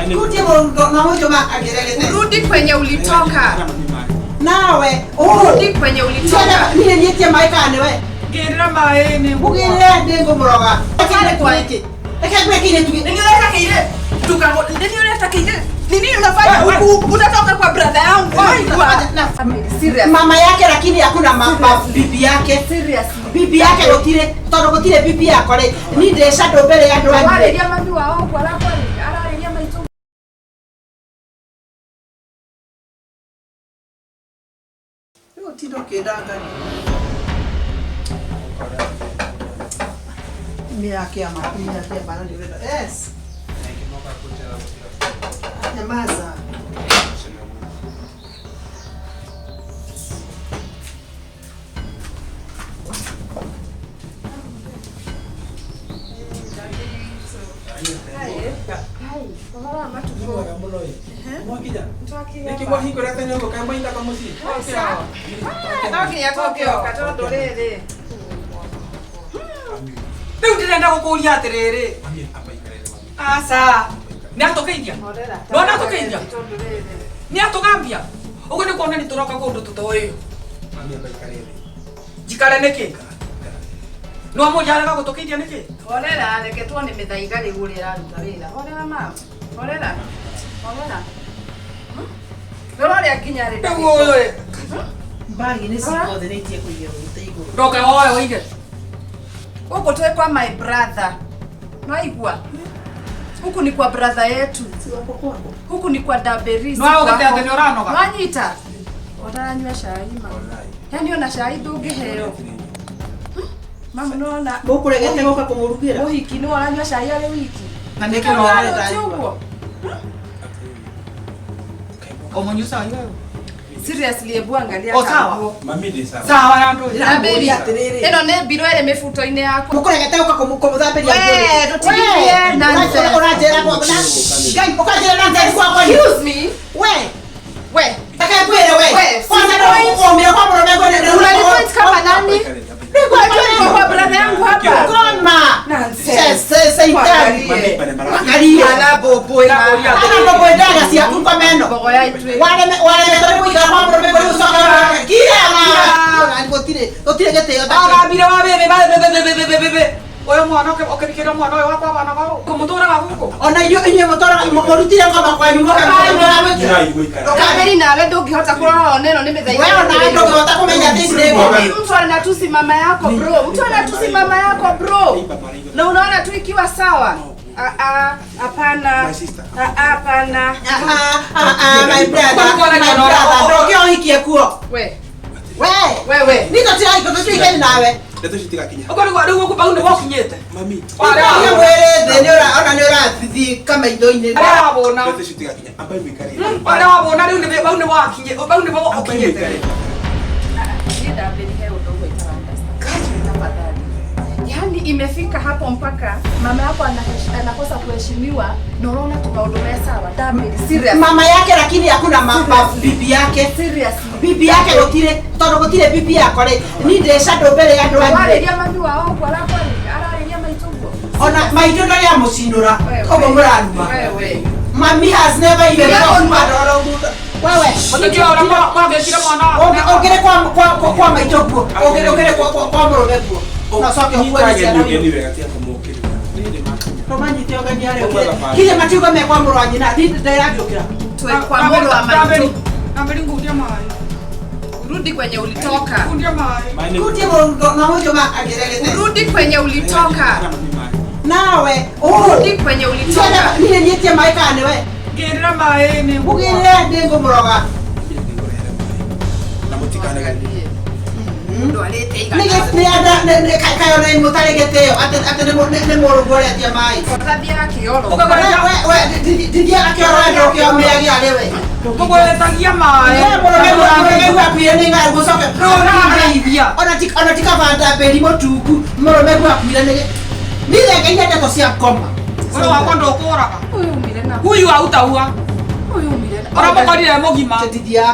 Kutie mũndũ na mũndũ makangererete. Rudi kwenye ulitoka. Nawe Rudi kwenye ulitoka. niĩ niĩtie maĩ kana nĩwe Ngĩrĩra maĩ nĩ ũgĩrĩre ndĩ ngũmũroga. Reke ngwĩre kĩirĩtu gĩkĩ. Nini unaleta kile? Tuka nini unaleta kile? Ni nini unafanya huku? Unatoka kwa brother yangu. Serious. Mama yake lakini hakuna mama bibi yake. Seriously. Bibi yake gũtirĩ tondũ gũtirĩ bibi yakwa rĩ ni ndĩ shadow mbere ya andũ anyu. Warĩria mami wao ũguo arakwarĩria ararĩria maitũ. Rĩu ũtinda ũkĩndangania. Mĩaka ya mĩaka ya bara nĩ ũrenda. Yes. Nyamaza. Ũhoro wa matukũ. No nginya tũngĩoka tondũ rĩrĩ. Rĩu ndĩrenda gũkũria atĩrĩrĩ. Aca. Nĩ atũgeithia. Nona atũgeithia. Tondũ rĩrĩ. Nĩ atũgambia. Ũguo nĩ kuona nĩ tũroka kũndũ tũtoĩ. Njikare nĩkĩ? No mũria arega gũtũgeithia nĩkĩ? Horera, reke tuone mĩthaiga rĩu ũrĩa ĩraruta wĩra. Horera mama. Horera. Horera. Rora ũrĩa nginya rĩ. Rĩu ũyũ ĩ. Mbagi nĩ ciothe nĩ itie kũigĩrwo gĩtĩ igũrũ. Ndoke woe ũige. Huku twĩ kwa my brother. Naigua? Huku ni kwa brother yetu. Si wako kwako. Huku ni kwa Daberi. si No ũgĩte kwako. atĩ nĩ ũranoga. Wanyita? Ũtaranyua cai mama. Yaani ona cai ndũngĩheo. Mama nĩwona Mũkũregete gũka kũmũrugĩra. mũhiki nĩ waranyua cai arĩ wiki. Na nĩkĩ Nĩkĩ ũrarenda ũrarũti ũguo? Ũmũnyua cai wewe. Seriously, hebu angalia O sawa. kanguo. Sawa ya ndũ. Daberi, Atĩrĩrĩ. ĩno nĩ mbiro ĩrĩ mĩbuto-inĩ yaku. Mũkũregete gũka kũmũthambĩria Wee, ndũtigithie nonsense. Ũranjĩra kwa na Ngai ũkanjĩra nonsense kwakwa ni. Excuse me. We, We, reke ngwĩre we. We, Kwanza si nĩ ũmĩra kwa mũrũme ngwĩre. unanipoint kama nani? Unajua niko kwa brother yangu hapa. Goma. Nonsense. Seitani. Angalia. Ana bobo ina. Ana bobo ndaga ciaku kwa meno. Bogo ya itwe. Wareme wareme tondũ gũikara kwa mũrũme ngwĩre ũcoka kira ma. Gũtirĩ gũtirĩ gĩtĩo ta kĩu. Agambire wa bebe ba bebe bebe bebe bebe. Ũyũ mwana ũkĩbikĩra mwana ũyũ wakwa bana gau. Kũmũtũraga gũkũ. Ona inyuĩ inyuĩ mũtũraga mũrutire ngoma kwanyu mũka Daberi nawe ndũngĩhota kũrora ona ĩno nĩ mĩthaiga. Wewe ona ndũngĩhota kũmenya atĩ ici nĩ ngoma. Mtu anatusi mama yako bro. Mtu anatusi mama yako bro. Na unaona tu ikiwa sawa. Ah ah, hapana. My sister. Ah ah, hapana. Ah, ah, ah, my brother, my brother, ndũngĩohikie kuo. We, We, wewe. niĩ tũtiraiko tũtuĩkani nawe. Ũguo nĩguo rĩu gũkũ bau nĩguo ũkinyĩte. Ũrĩa mwĩrĩ thĩ nĩ ũra- ona nĩ ũrathiĩ kamaitho-inĩ. Arĩa wabona. Arĩa wabona rĩu nĩ bau nĩguo wakinyĩ bau nĩguo ũkinyĩte. Niĩ Daberi he ũndũ ũmwe itara understand. Tafadhali. Yaani imefika hapo mpaka mama yako anakosa kuheshimiwa na unaona tu maũndũ me sawa. Daberi, serious. Mama yake lakini hakuna mama bibi yake. Seriously. Bibi yake gũtirĩ tondũ gũtirĩ bibi yakwa rĩ niĩ ndĩ shadow mbere ya andũ anyu. Warĩria mami wao ũguo arakwarĩria ararĩria maitũ ũguo. Ona maitũ ndarĩ amũcinũra ũguo mũraruma. Wewe. Mami has never even Kĩrĩa talked ũnua. about Wewe, Mũtikio ũrĩa mwagĩkire mwana wakwa. ũngĩrĩ kwa kwa kwa kwa maitũ kuo, ũngĩrĩ ũngĩrĩ kwa kwa kwa mũrũme kuo. Na ũcoke ũkue nĩ ciana Tũmanyite ũgeni harĩa ũkĩrĩ. Kinya matiuga me kwa mũrũ wa nyina, niĩ ndĩrangĩũkĩra. Twe kwa mũrũ wa maitũ. Amberi ngundia maĩ. Rudi kwenye ulitoka. Ngundia maĩ. Kutie mũndũ na mũndũ makangererete. Rudi kwenye ulitoka. Nawe, Rudi kwenye ulitoka. niĩ niĩtie maĩ kana nĩwe. Ngĩrĩra maĩ nĩ Ũgĩrĩre ndĩ ngũmũroga. Ndwarĩte igana. Nĩ anda nĩ kayo nĩ mũtarĩ gĩtĩo atĩ atĩ nĩ nĩ mũrũguo ũretia maĩ. Ũrathiaga kĩoro. We we ndithiaga kĩoro we ndũkĩomĩagia arĩ we. Ngũgwetagia maĩ. We mũrũme mũrũme akuire nĩ ng'aragu ũcoke. Ndũrangeithia. Ona ti ona ti kabanda mbĩri mũtungu mũrũme akuire nĩ nithengeria ndeto cia ngoma. Ũyũ wakwa ndũkũraga. Ũyũ umire na. Huyu hautaua. Ũyũ umire na. Ũrĩa mũkorire e mũgima.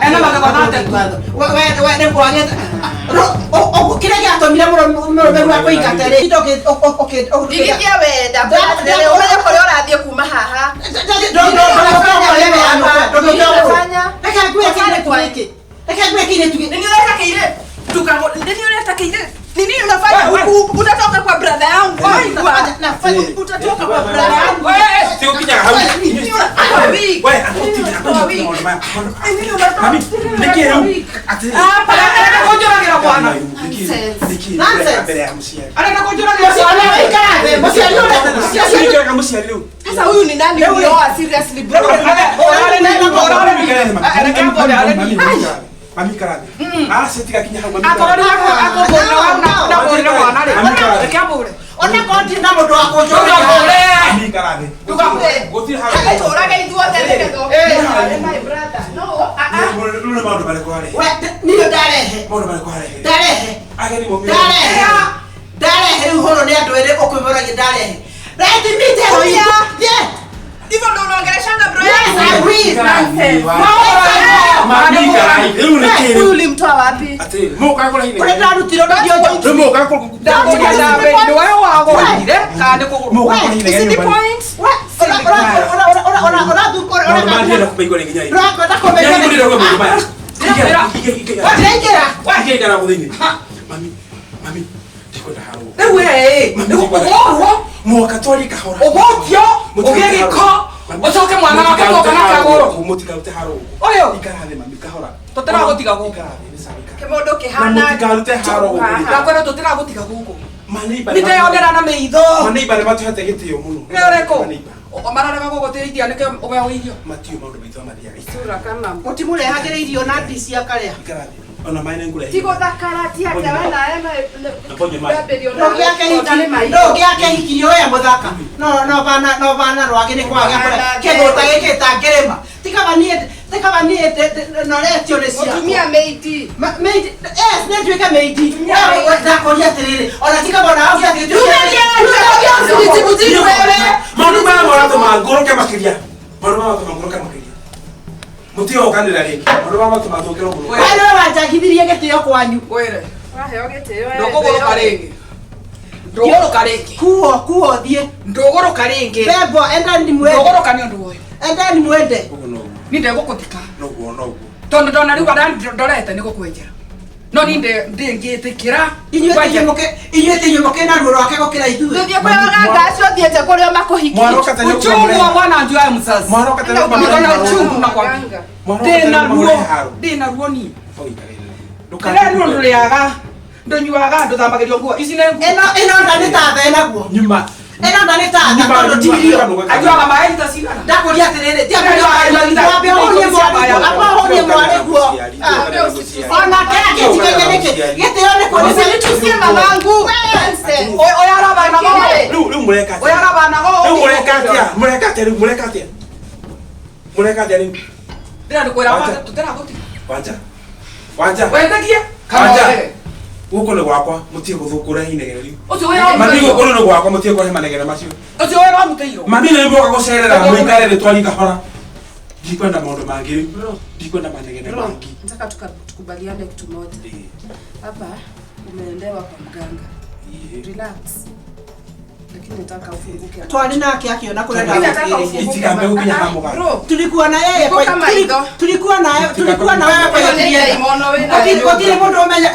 Ena magego matatũ. Kĩrĩa gĩatũmire mũrũme akũingate rĩ Ndigithia we ndakwĩra atĩrĩrĩ ũmenye kũrĩa ũrathiĩ kuma haha. Reke ngwĩre kĩirĩtu gĩ- Nini unaleta kile? Tuka nini unaleta kile? Nini unafanya huku? Utatoka kwa brother yangu. Nafanya- nafanya Utatoka kwa brother yangu. Ti ũkinyaga hau. Kwa wiki. We, ũkinyaga Kwa wiki. maũndũ maya. Nini unatoka? Mami, nĩkĩ rĩu? Atĩrĩrĩ. Hapa arenda kũnjũragĩra mwana. Nĩkĩ- nĩkĩ Nonsense. mbere ya mũciari? Arenda kũnjũragĩra Mũciari mwana. ũrĩa ũikara thĩ, mũciari ũrĩa- mũciari Nĩkĩ ũreka mũciari rĩu? Sasa huyu ni nani ulioa seriously bro? Mami ikara thĩ. Aca tigakinya hau, mami Akorwo ikara nĩ thĩ. akũbũrĩra ndabũrĩra mwana rĩ. Reke abũre. Ona korwo ndirĩ na mũndũ wa kũnjũragĩra. Ndũgabũre. Mami ikara thĩ. Ndũgabũre. Gũtirĩ hau. Tũrage ithuothe nĩgetha Eh. my brother. No, ah ah. Rĩu nĩ maũndũ marĩkũ arehe? We, niĩ ndarehe. Maũndũ marĩkũ arehe? Ndarehe. Ageni maumĩre. Ndarehe. Ndarehe rĩu hũrwo nĩ andũ erĩ ũkwĩmoragia ndarehe. Let me tell you. Yeah. Hivyo ndo unaongeleshanga bro Yes, yangu. I will. Nonsense. Mami ikara thĩ. Rĩu nĩ kĩ Huyu rĩu? ulimtoa wapi? Atĩrĩrĩ, mũkaga kũrehe Kũrĩa inegene. ndarutirwo ndũthiĩ ũnjũ- Rĩu mũkaga kũ- Ndakũria ndambe nĩ we wagũrire kana nĩ kũgũrwo. Mũkaga kũrehe Is inegene it the nyũmba-inĩ. point? We, Maũndũ maya ndĩrenda kũmaigua rĩngĩ nginya rĩ. ũrakwenda kũmenya Nginya rĩ ndĩrenda maũndũ maya. Ndĩra- Ingĩra, Ndĩraingĩra. ingĩra gũkũ thĩinĩ. Mami, mami, ndikwenda haro. Rĩu we ĩ, ũgũrwo Mũhaka twarie kahora. ũgũtio ũgĩe gĩko ũcoke mwana wake tũka nake agũrwo. Mũtikarute haro gũkũ. Ũyũ. Ikara thĩ mami kahora. Tũtiragũtiga gũkũ. Ikara thĩ, nĩ sawa, ikara. Kĩmũndũ Na kĩhana mũtikarute haro gũkũ. Ndakwĩra tũtiragũtiga gũkũ. Maneiba Nĩ ndeyonera na maitho. Maneiba nĩ matũhete gĩtĩo mũno. Nĩ ũrĩkũ? Maneiba. Mararega gũgũtĩithia nĩkĩo ũheo irio. Matiũĩ maũndũ maitũ mathiaga. Sura kama Mũtimũrehagĩra irio na ndici akarĩa. Ikara thĩ. Ona maĩ nĩ ngũrehe. Tigũthakara ti atĩa we nawe Nakonye maĩ. Ndũngĩake hikirio we mũthaka. No no bana no bana rwagĩ nĩ kwagĩa kũrĩa. Kĩgũta gĩkĩ tangĩrĩma. Tikaba niĩ tikaba niĩ noretio nĩ ciakwa. Mũtumia meiti. Maid, yes, nĩ nduĩke maid. Ndakũria atĩrĩrĩ, ona tikaba ona ũngĩathiĩ Maũndũ maya maratũma ngũrũke makĩria. Maũndũ maya maratũma ngũrũke makĩria. Mũtigokanĩra rĩngĩ. Maũndũ maya maratũma thũkĩrwo mũno. We nĩwe wanjagithirie gĩtĩo kwanyu. Ngwĩre. Waheo gĩtĩo we. Ndũkũgũrũka rĩngĩ. Ndũgũrũka rĩngĩ. Kuo kuo thiĩ. Ndũgũrũka rĩngĩ. Bebo, endani mwende. Ndũgũrũka nĩ ũndũ ũyũ. Endani mwende. Ũguo noguo. Niĩ ndegũkũthika. Noguo noguo. Tondũ ndona rĩu arĩa ndorete nĩ gũkwenjera. No niĩ ndĩngĩtĩkĩra. Inyuĩ ti inyuĩ mũkĩ na ruo rwake gũkĩra ithuĩ. Ndũthiĩ kũrĩ waganga acio ũthiĩte kũrĩ o makũhikie. Mwaroka tene Uchungu wa mwana njua ya mzazi. Mwaroka tene Niko na uchungu na kwa. Waganga. Ndĩna ruo. Ndĩna ruo niĩ. Ndĩra ruo ndũrĩaga. Ndũnyuaga ndũthambagĩrio nguo. Ici nĩ nguo. Ĩno ĩno nda nĩ ta tha ĩnaguo. Nyuma. Ĩno nda nĩ ta tha tondũ ti irio. Anyuaga maĩ lita cigana? Ndakũria atĩrĩrĩ, ti wambe ũhũrie mwarĩguo, amba ũhũrie mwarĩguo. Ona kĩrĩa kĩnjigaine nĩkĩ? Gĩtĩo nĩ kuonania Usinitusie mamangu. Nonsense. Ũyũ arabana go. Rĩu rĩu mũreka Ũyũ arabana go. Rĩu mũreka atĩa? Mũreka atĩa rĩu? Mũreka atĩa? Mũreka atĩa rĩu? Ndĩra ndĩkwĩra tũtiragũtiga. Wanja. Wanja. Wethagie kana Wanja. ũrege. Gũkũ nĩ gwakwa, mũtige gũthũkũra inegene rĩu. Ũcio wĩra Mami wamũteirwo. gũkũ nĩ gwakwa, mũtige kũrehe manegene macio. Ũcio wĩra wamũteirwo. Mami nĩ mũka gũcerera mũikare thĩ twarie kahora. Ndikwenda maũndũ mangĩ rĩu. Ndikwenda manegene mangĩ. Nataka tukubaliane kitu moja. Hapa umeendewa kwa mganga. Relax. Lakini nataka ufunguke. Twarĩ nake akĩona kũrĩa Lakini nataka ndagũthĩrĩria. ufunguke. Itikambe gũkinya ha mũganga. Bro, Tulikuwa na yeye Niko kama itho. tulikuwa na tulikuwa na wewe kwa Nĩ imono wĩna gũtirĩ mũndũ ũmenya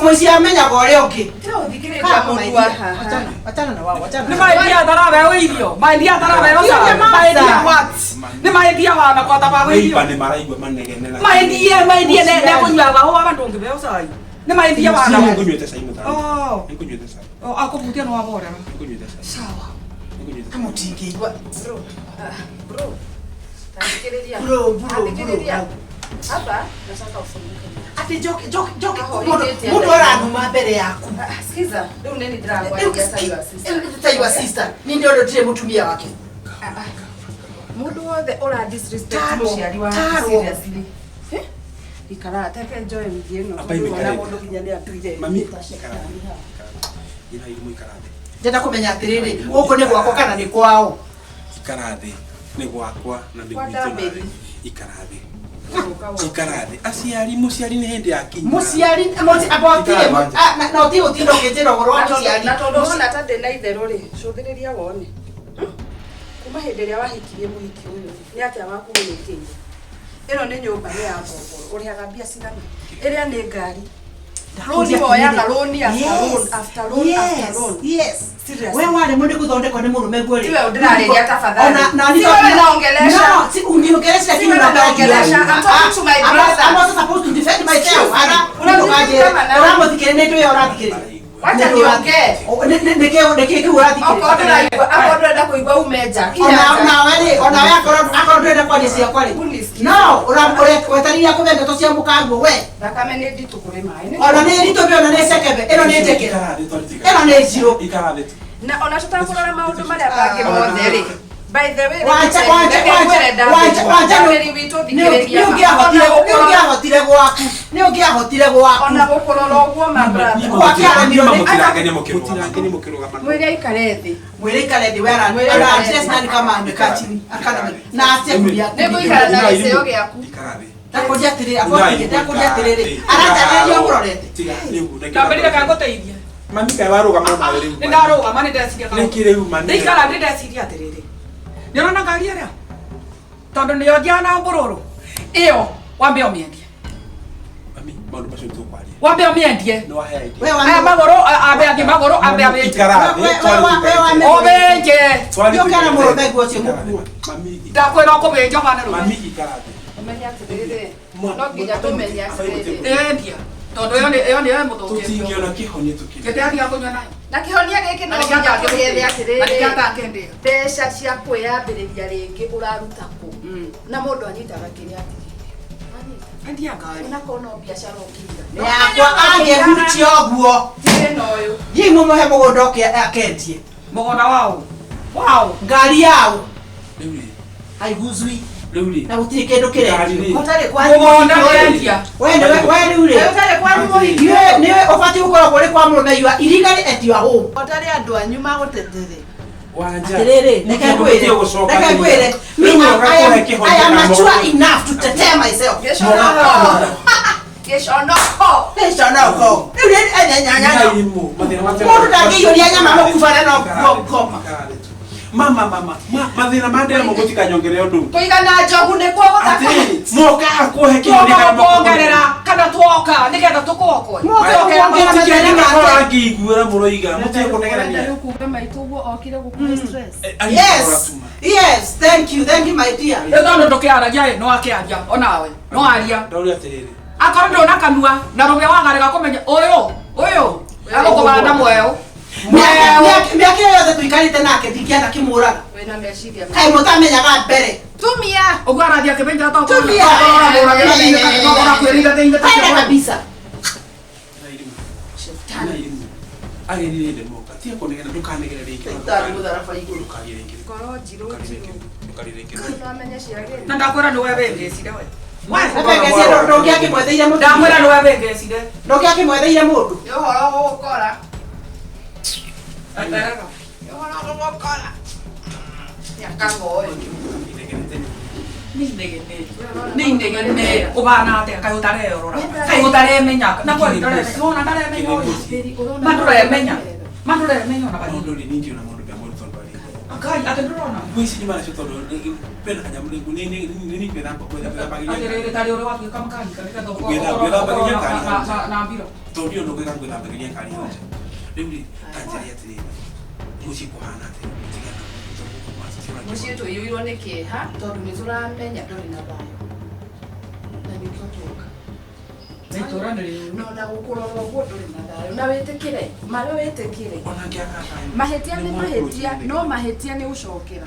mũici amenyaga ũrĩa ũngĩ. Tũthikĩrĩria mũndũ wa haha. Wachana, wachana na wao, wachana. Nĩ maendia tarabeo irio. Maendia tarabeo Hiyo cai. nĩ masa. Maendia what? Nĩ maendia wana kwa tabago irio. Neighbor nĩ maraigua manegene na. Maendie maendie ne ne kũnyua gaho aba ndũngĩbeo cai. Nĩ maendia wana. Nĩngũnyuĩte cai mũthanga. Oh. Nĩngũnyuĩte cai. Oh, akũbutia nĩ waborera. Nĩngũnyuĩte cai. Sawa. Nĩngũnyuĩte cai. Mũtingĩigua. Bro, bro. Tathikĩrĩria. Bro, bro, bro. Tathikĩrĩria. Hapa nataka ufunguke. Atĩ njoke njoke njoke Aho, mũndũ hĩndĩ mũndũ aranuma mbere yaku. Ah, Sikiza, rĩu nĩ ndĩrakwaria ta your sister. Ta your sister. Niĩ nĩ ũndũ ndirĩ mũtumia wake. Mũndũ wothe ũra disrespect Tarwo, mũciari waku tarwo. seriously. Eh? Ikara teke enjoy wiki ĩno. Amba Tondũ imĩkare. ona mũndũ nginya nĩ atuire. Mami, ikara thĩ. Ikara thĩ. Ĩra irimũ ikara thĩ. Ndĩrenda kũmenya atĩrĩrĩ, gũkũ nĩ gwakwa kana nĩ kwao? Ikara thĩ. Nĩ gwakwa na nĩ Kwa gwitũ nawe. Ndambĩri. Ikara thĩ. Ikara thĩ. Aciari, mũciari nĩ hĩndĩ akinya. Mũciari amba ũtige na ũtige gũtinda ũkĩnjĩra ũhoro wa mũciari. Na tondũ wona ta ndĩ na itherũ rĩ, cũthĩrĩria wone. Kuma hĩndĩ ĩrĩa wahikirie mũhiki ũyũ, nĩ atĩa wakũgũrĩkĩire? Ĩno nĩ nyũmba nĩ ya ngongoro ũrĩhaga mbia cigana ĩrĩa nĩ ngari rũni woyaga rũni after loan after loan after loan. Yes. Seriously. We waremwo nĩ gũthondekwo nĩ mũrũme guo rĩ. Tiwe ũndĩrarĩria tafadhali. Ona na Tiwe unaongelesha. No, si uniongelesha Tiwe unaongelesha. I'm talking to my brother. I'm also supposed to defend myself. Excuse me. Ara, Unamsikia kama nani? Ũramũthikĩrĩria nĩ ndũĩ ũrathikĩrĩria. Wacha niongee. Nĩkĩ kĩu ũrathikĩrĩria? Okorwo ndũraigua, akorwo ndũrenda kũigua ume nja. Kinya Ona nja. onawe rĩ, onawe akorwo ndũrenda kwaria ciakwa rĩ. Unisikize. No, weterire kũhe ndeto cia mũkanguo we. Thakame nĩ nditũ kũrĩ maĩ. Ona nĩ ritũ ona nĩ cekebe, ĩno nĩ njeke. Ĩno nĩ njirũ. Ikara thĩ tu. Na ona tũtakũrora maũndũ marĩa mangĩ mothe rĩ. By the way, Wanja wanja wanja wanja wanja Ndabĩri witũ thikĩrĩria. nĩ ũngĩahotire gwaku nĩ ũngĩahotire gwaku Ona gũkũrora ũguo ma brother. Gwakĩaranio nĩ- Mũtiranganie mũkĩrũgama. Mũkĩrũgama. Mwĩre aikare thĩ. mwĩre ikare thĩ we Mwĩre aikare address nani kama amekaa chini akana na atie kuria Nĩ ngũikara na gĩcĩo gĩaku. Ikara thĩ. ndakũria atĩrĩrĩ akwambie ndakũria atĩrĩrĩ aranjarĩria ũmũrorete Tiga rĩu. Ndambĩrĩria kana ngũteithie. Mami kaĩ warũgama nawe rĩu. Nĩ ndarũgama nĩ ndeciria kaũndũ. Nĩkĩ rĩu mami? Ndikara ndĩ ndeciria atĩrĩrĩ. Nĩ ũrona ngari ĩrĩa? Tondũ nĩyo thiaga na mbũrũrũ. Ĩyo wambe ũmĩendie. Mami, maũndũ macio nĩtũkwaria. Wambe ũmĩendie. Nĩ wahe idea. we wa Aya magũrũ ambe athiĩ magũrũ ambe Mami, amĩenje. ikara thĩ. We- we- Ũmĩenje. Twari Nĩ ũkera mũrũme nguo ũcio mũkuo. Mami, Ndakwĩra ũkũmĩenja ũhane rũĩ. mami ikara thĩ. Ũmenye atĩrĩrĩ. No nginya tũmenye atĩrĩrĩ. Endia. Tondũ ĩyo nĩ ĩyo nĩyo ĩmũthũkĩtie. Tũtingĩona kĩhonia tũkĩrĩ. Kĩndĩathiaga kũnyua nayo. Na kĩhonia gĩkĩ no Na nĩkĩo nginya tũgĩethe Na nĩkĩo atĩrĩrĩ. atangĩndĩa. Mbeca cia kwĩyambĩrĩria rĩngĩ ũraruta kũ? Na mũndũ anyitaga kĩrĩa atigĩte. Anyita. Endia ngari. Onakorwo no biacara ũkĩiga. nĩ yakwa angĩhutia ũguo Thĩna ũyũ. hihi mũmũhe mũgũnda ũke akendie Mũgũnda waũ. Waũ. ngari yaũ Rĩu rĩ. haiguzwi Rĩu rĩ. na gũtirĩ kĩndũ Ngari rĩ. kĩrendio ũtarĩ kwanyu Mũgũnda mũhiki ũyũ. wendia. We nĩwe we rĩu rĩ Ũtarĩ kwanyu mũhiki. nĩwe ũbatiĩ gũkoragwo ũrĩ kwa mũrũme you are illegally at your home Ũtarĩ andũ anyu magũtetere. Wanja. Atĩrĩrĩ, reke ngwĩre, reke ngwĩre, me, I am mature enough to tetea myself. Gĩconoko. Gĩconoko. Gĩconoko. Rĩu nĩ enyanyanya. Mũndũ ndangĩiyũria nyama mũkubara no ngoma. Mama mama mathĩna ma ndĩra mũgũtikanyongerere ũndũ. Kũigana njogu nĩkuo gũthaka. Atĩrĩrĩ, mokaga kũhe kĩhonia Twoka kana gũkuongerera kana twoka nĩgetha tũkũokoe. Moka gũkuongerera mathĩna make. Mũtingĩrangĩiguĩra mũroiga mũtekũnegerania. Rĩu kuga maitũ ũguo okire gũkũhe stress. Yes, yes, thank you, thank you my dear. Rĩu tondũ ndũkĩaragia ĩ no akĩaria onawe no aria. Ndauria atĩrĩrĩ. Akorwo ndũna kanua na rũgĩa wagarĩga kũmenya ũyũ ũyũ agũkũbanda mweũ. Mweũ. Mĩaka ĩyo yothe tũikarĩte nake ndingĩenda kĩmũraga. Wĩna meciria. Kaĩ mũtamenyaga mbere. Tumia. Ũguo arathiĩ akĩmenya Tumia. Kwenda kabisa. Agĩrire ndemoka tiga kũnegena ndũkanegere rĩngĩ. Daktari mũtharaba igũrũ. Ndũkarĩre rĩngĩ. Ngoro njirũ njirũ. Ndũkarĩre rĩngĩ. Nĩwamenya ciagĩrĩire. Na ndakwĩra nĩwe wĩngĩcire we. Ebengeci ndũngĩakĩmwetheire mũndũ. Ndakwĩra nĩwe wĩngĩcire. Ndũngĩakĩmwetheire mũndũ. Nĩ ũhoro gũgũkora. Eterera. Nĩ ũhoro gũgũkora. Nyakango ũyũ. Nĩ inegene ũbana atĩa kaĩ ũtarerora kaĩ ũtaremenya na kweli ndaremenya wona ndaremenya ũyũ ma ndũremenya ma ndũremenya ona Maũndũ banini rĩ niĩ ndiona maũndũ mea mũndũ tondũ arĩ. Ngai atĩ ndũrona Nguo ici nyuma nacio tondũ kwĩna kanyamũ rĩu nĩ nĩ gwĩthambagia atĩrĩrĩ tarĩ ũrĩa watuĩka makanika nĩgetha Gwĩthambagia ngari hau nja. na mbiro tondũ ndiũ ndũngĩka gwĩthambagia ngari hau nja. Rĩu rĩ ta njĩra atĩrĩrĩ mũciĩ kũhana atĩa tigana Mũciĩ tũiyũirwo nĩ kĩeha tondũ nĩ tũramenya ndũrĩ na thayũ. Na nĩkĩo tuoka. na itũra nĩ rĩũru Na ona gũkũrora ũguo ndũrĩ na thayũ. Na wĩtĩkĩre, marĩa wĩtĩkĩre. ona ngĩaka thayũ. Mahĩtia nĩ mahĩtia, no mahĩtia nĩ gũcokera.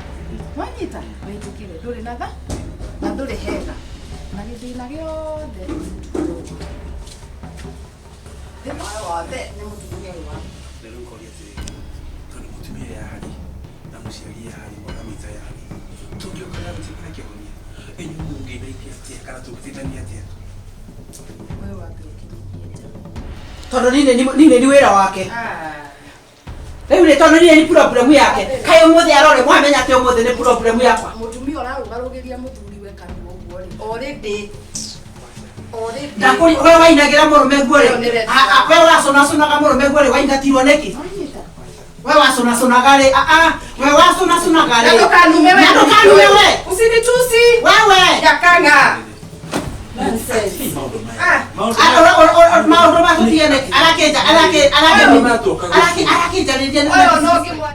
Wanyita, wĩtĩkĩre ndũrĩ na tha na ndũrĩ hega. Na gĩthĩna gĩothe nĩ mũtumia ũyũ. Thĩna ũyũ wothe nĩ mũtumia ũyũ waku. Na rĩu ngoria atĩrĩrĩ tondũ mũtumia yarĩ na mũciari yarĩ mwana maitũ yarĩ tũngĩũka na gũtuĩka kĩhonia inyuĩ mũngĩndeithia atĩa kana tũngĩteithania atĩa Ũyũ wambe ũkĩnyihie nja. Tondũ niĩ nĩ wĩra wake. Rĩu rĩ tondũ niĩ nĩ problem yake. Kaĩ ũmũthĩ arore mwamenya atĩ ũmũthĩ nĩ problem yakwa. Mũtumia ũrarũgarũgĩria mũthuriwe kanua ũguo rĩ, already already Ndakũria we wainagĩra mũrũme nguo rĩ. Ĩyo nĩ red We wacunacunaga mũrũme nguo rĩ waingatirwo nĩkĩ? Wanyita. We wacunacunaga rĩ we wacunacunaga Na rĩ. ndũkanume we. Na ndũkanume we. Usinitusi. Wewe. Nyakanga. Nonsense. Maũndũ maya. Ah. Maũndũ Ah, maya. maũndũ ma tũtigane arakĩnja Maya matoka gũciĩ. arakĩnjarĩria Ũyũ no ngĩmwa